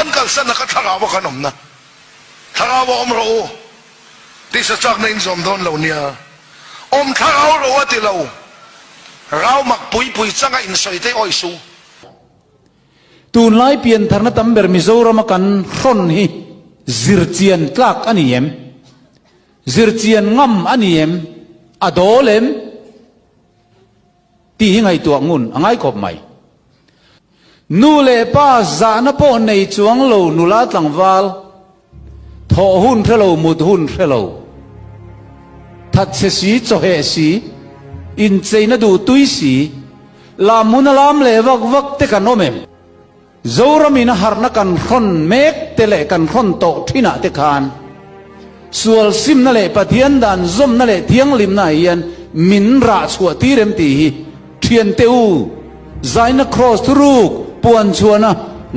kan kalsan a kha thlarau a kan awmna. Thlarau a awm rawh u. Tisa chakna in zawm dawn lo nia. Awm thlarau rawh u a ti lo. Rau mak pui pui changa insawi te awi su. Tunlai piantharna tam ber Mizorama kan hrawn hi zirchian tlak a ni em? Zirchian ngam a ni em? A dawl em? Tih hi ngaihtuah ngun a ngai khawp mai. Nu leh pa zahna pawh nei chuang lo nula tlangval, thawh hun hre lo mut hun hre lo, thatchhe si chawheh si, incheina duh tui si, lam huna lam leh vak vak te kan awm em? Zoramin a harhna kan hrawn mek te leh kan hrawn tawh thinah te khan sual simna leh Pathian dan zawmna leh thianghlimna ah hian min rah chhuah tir em tih hi thiante u, zaina kraws thuruk puan chhuahna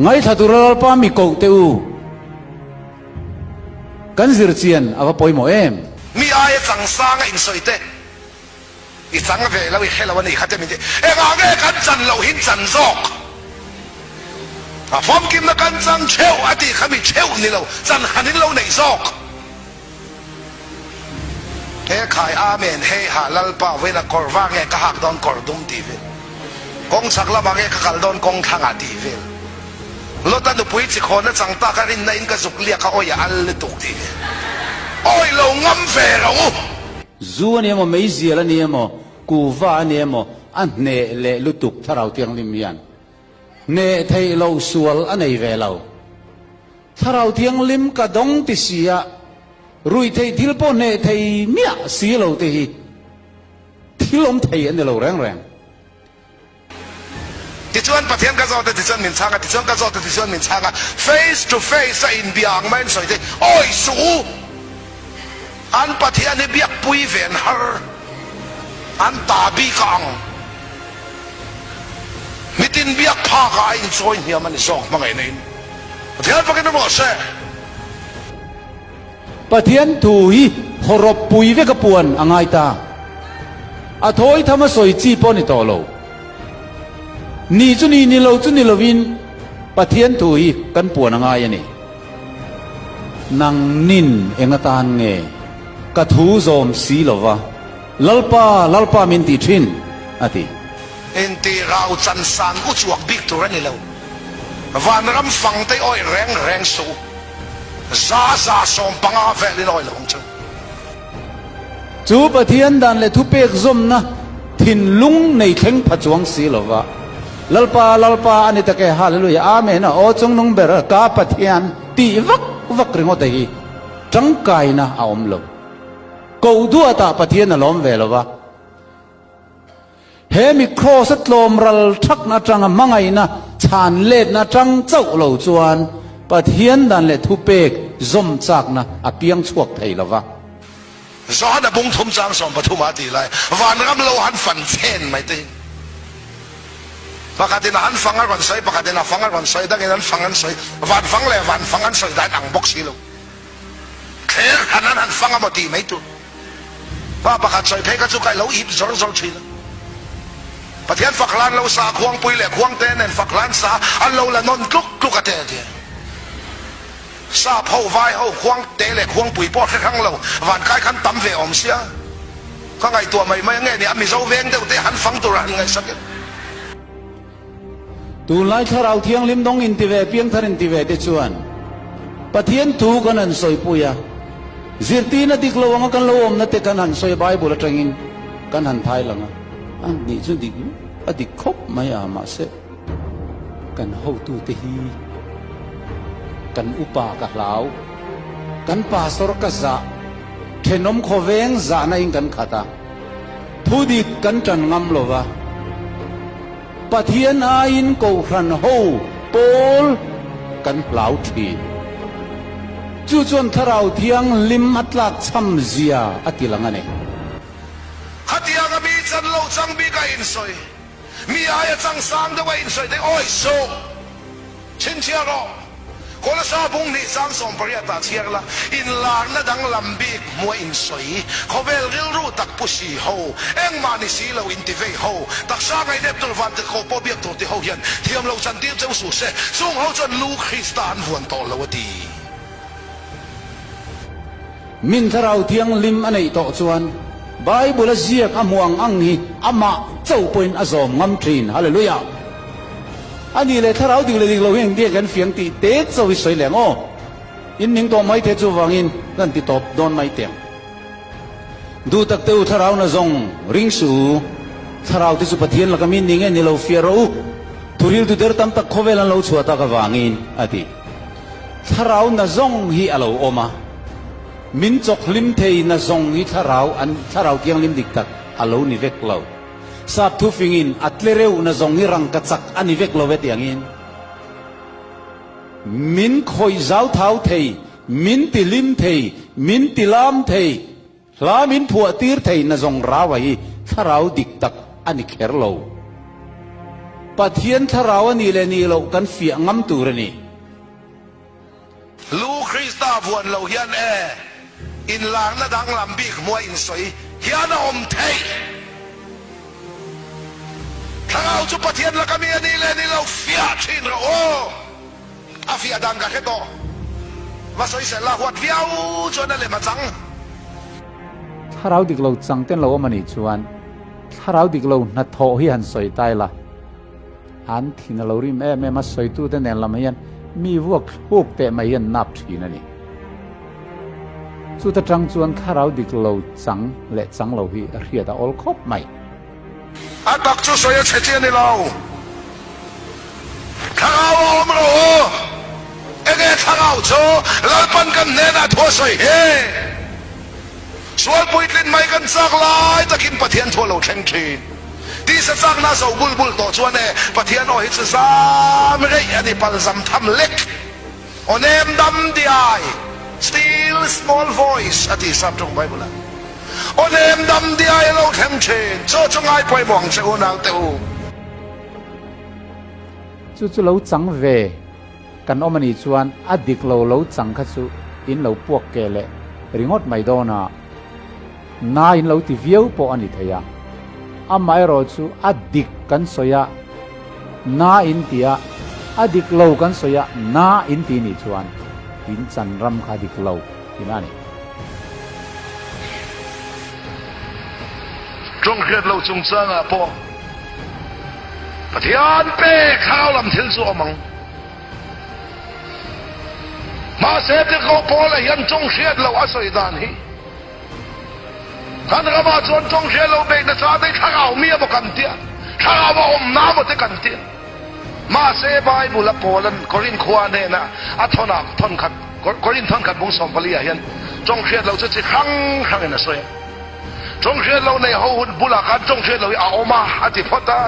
ngaithla tura Lalpa mi koh te u kan zir chian a va pawimawh em. Mi aia changsanga insawi te. I chang ve lo, i hre lo a nih kha te min ti. Engah nge kan chan loh hin chan zawk? A famkimna kan chang theuh a tih kha mi theuh ni lo, chan han in lo neih zawk. He khai Amen hei ha Lalpa vawiin a kawr var nge ka hak dawn kawr dum tih vel. Kawng chhak lamah nge ka kal dawn kawng thlangah tih vel. Lota nupui chi khawn a chang tak a rinna in ka zuk liak a awi a al lutuk tih vel. Awi lo ngam ve rawh u. Zu a ni emaw, meizial a ni emaw, kuhva a ni emaw, a hneh leh lutuk Thlarau Thianghlim hian hneh theih loh sual a nei ve lo. Thlarau Thianghlim ka dawng ti si a, ruih theih thil pawh hneh thei miah si lo te hi thil awm thei a ni lo reng reng. Tichuan Pathian ka zawt a, tichuan min chhang a, tichuan ka zawt a, tichuan min chhang a, face to face a inbia ang maiin sawi thei, Awi suh u! An Pathian hi biakpui ven har, an ta bik a ang. Mitin biak phakah a inchawi hniam a ni zawk hmangaihna in. Pathian fakin awm rawh se. Pathian thu hi hawrawp pui vek a puan a ngai ta. A thawi tham a sawi chi pawh a ni tawh lo. Ni chu ni, ni lo chu ni lovin Pathian thu hi kan puan a ngai a ni. Nang nin eng atan nge ka thu zawm si lo va, Lalpa, Lalpa min ti thin, a ti. Inti rau chan san u chuak bik tur a ni lo. Vanram fang te awih reng reng suh u. 150 velin awi lo ang chu. Chu Pathian dan leh thupek zawmna thinlung nei thleng pha chuang si lo va, Lalpa, Lalpa a ni tak e, Hallelujah, Amen a, aw chungnung ber ka Pathian tih vak vak ringawt a hi tangkaina a awm lo. Koh duatah Pathian a lawm ve lo va. He mi kraws a tlawm ral thakna atanga hmangaihna chhan letna atang chauh lo chuan Pathian dan leh thupek zawm chakna a piang chhuak thei lo va. Johana bung thum chang 13 ah tih lai vanram lo han fan chen mai te hi pakhatin a han fang a rawn sawi, pakhatin a fang a rawn sawi, dangin an fang an sawi, van fang leh van fang an sawi dan ang bawk si lo. Thler han an han fang a maw tih mai tur. Pa pakhat sawi phei kha chu ka lo ip zawr zawr thin a. Pathian fak hlan lo sa, khuangpui leh khuangte nen fak hlan sa an lo la nawn tluk tluk a te a ti. Sap ho, vai ho, khuangte leh khuangpui pawh hre hrang lo, vankai khan tam ve awm sia. Ka ngaihtuah mai mai a nge ni a Mizo veng deuh te han fang tur a han ngaihsak em. Tunlai Thlarau Thianghlim dawng inti ve, piangthar inti ve te chuan Pathian thu kan han sawipui a, zirtirna dik lo anga kan lo awmna te kan han sawi a, Bible atangin kan han thai lang a, a nih chu dik a dik khawp mai a, mahse kan hotute hi kan upa ka hlau, kan pastor ka zah, thenawm khawveng zahna in kan khat a. Thu dik kan ṭan ngam lo va, Pathian aiin Kohhran ho pawl kan hlau ṭhin. Chu chuan Thlarau Thianghlim a tlak chham zia a ti lang a ni. Khatianga mi chan lo chang bik a insawi, mi aia chang sang deuh a insawi te, Awi suh! Chhinchhiah rawh! Kawlasa bung hnih chang sawmpariatah chhiar la, inlarna danglam bik hmua insawi, khawvel rilru tak pu si ho, engmah ni si lo inti vei ho, taksa ngaihnep tur van tirhkoh pawh biak tur ti ho hian thiam lo chantir cheu suh se, chung ho chuan lu Krista an vuan tawh lo a ti. Min Thlarau Thianghlim a neih tawh chuan Bible a ziak a hmuh ang ang hi amah chauh pawhin a zawm ngam thin. Hallelujah! A nih leh Thlarau dik leh dik lo hi engtiang kan fiang tih te chauh hi sawi leh ang aw. In ning tawh mai the chuvangin kan ti tawp dawn mai teh ang. Duh tak te u Thlarau na zawng ring suh u. Thlarau te chu Pathian laka mi ni nge ni lo fiah rawh u. Thuriltu der tam tak khawvel an lo chhuah tak avangin a ti. Thlarau na zawng hi a lo awm a, min chawk hlim thei na zawng hi thlarau an thlarau thianghlim dik tak a lo ni vek lo. Sap thufingin a tle reuh na zawng hi rangka chak a ni vek lo e tiangin min khawih zau thau thei, min ti hlim thei, min ti lam thei, hla min phuah tir thei na zawng rau a hi thlarau dik tak a ni kher lo. Pathian thlarau a nih leh nih loh kan fiah ngam tur a ni. Lu Krista vuan lo hian e, inlarna danglam bik hmua insawi hian a awm theih. Thlarau chu Pathian laka mi a nih leh nih lo fiah thin rawh aw. A fiah dan ka hre tawh. Va sawisel la huat viau chuan a lem a chang. Thlarau dik lo chang ten lo awm a nih chuan thlarau dik lo hnathawh hi han sawi tai la. An thin a lo rim em em a, sawitute nen lam hian mi vuak thluk teh mai hi an nap thin a ni. Chuta tang chuan thlarau dik lo chang leh chang lo hi a hriat a awl khawp mai. A tak chu sawi a chhe chi a ni lo. Thlarau a awm rawh u. Enge thlarau chu Lalpan kan hnenah thu a sawi hi? Sual puitlin mai kan chak lai takin Pathian thu a lo thleng thin. Tisa chakna zo bul bul tawh chuan e Pathian aw hi chu zam reih a ni pal zam tham lek. Aw nem dam diai, still small voice, a ti sap tawng Bible ah. Aw nem dam diai a lo thleng thin. Chaw chu ngai pawimawh ang che u naute u. Chu chu lo chang ve. Kan awm a nih chuan a dik lo lo chang kha chu in lo puak keh leh ringawt mai dawn a, na in lo ti viau pawh a ni thei a. Amaherawh chu a dik kan sawi a, na in ti a, a dik lo kan sawi a, na in ti nih chuan in chan ram kha a dik lo tihna a ni. Tawng hriat lo chungchangah pawh Pathian pek thlarau lam thil chu awm ang. Mahse tirhkoh Paula hian tawng hriat loh a sawi dan hi kan ramah chuan tawng hriat loh beih nasa te thlarau mi emaw kan tia, thlarau a awmna emaw te kan tia. Mahse Bible a Paula'n Korinth khua hnena a thawnah thawnkhat Korinth thawnkhat bung 14 ah hian tawng hriat loh chu chi hrang hrangin a sawi a. Tawng hriat loh nei ho hun bulah khan tawng hriat loh hi a awm a, a ti phawt a.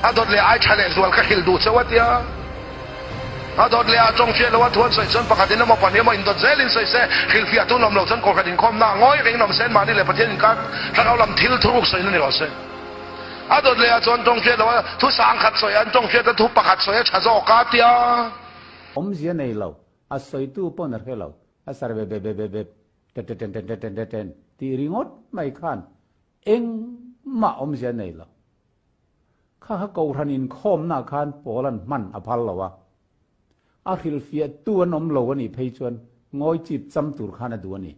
A dawt leh ai tha leh zual ka hrilh duh chauh a tia. A dawt leh ah tawng hriat loh a thu an sawi chuan pakhatin emaw pahnih emaw indawt zelin sawi se, hrilhfiah tu nawm loh chuan kohhran inkhawmna ah ngawi reng nawm se, mahni leh Pathian inkar thlarau lam thil thuruk sawina ni rawh se. A dawt leh ah chuan tawng hriat loh a thu sangkhat sawi an tawng hriat a thu pakhat sawi a tha zawk a tia. Awmzia nei lo, a sawitu pawn a hre lo, a sar be be be be be Te-te-ten-te-te-ten-te-ten tih ringawt mai khan engmah awmzia nei lo. Kha kha Kohhran inkhawmnaah khan Paula'n hman a phal lo a, a hrilhfiahtu an awm lo a nih phei chuan ngawi chip cham tur khan a duh a ni.